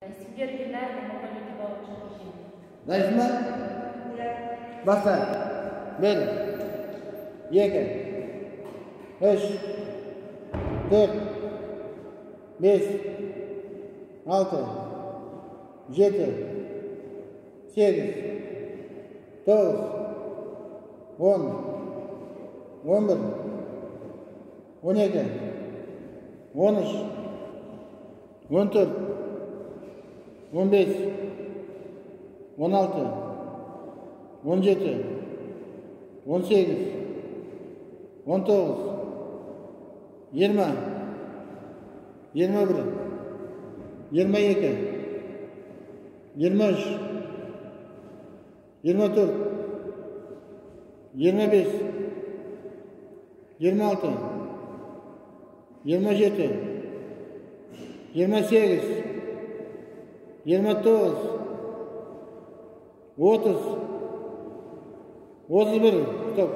Сендер Моңғолия болып. Дайынсың ба? Баста. 1, 2, 3, 4, 5, 6, 7, 8, 9, 10, 11, 12, 13, 14, 15, 16, 17, 18, 19, 20, 21, 22, 23, 24, 25, 26, 27, 28, 29, 30, 31. Стоп.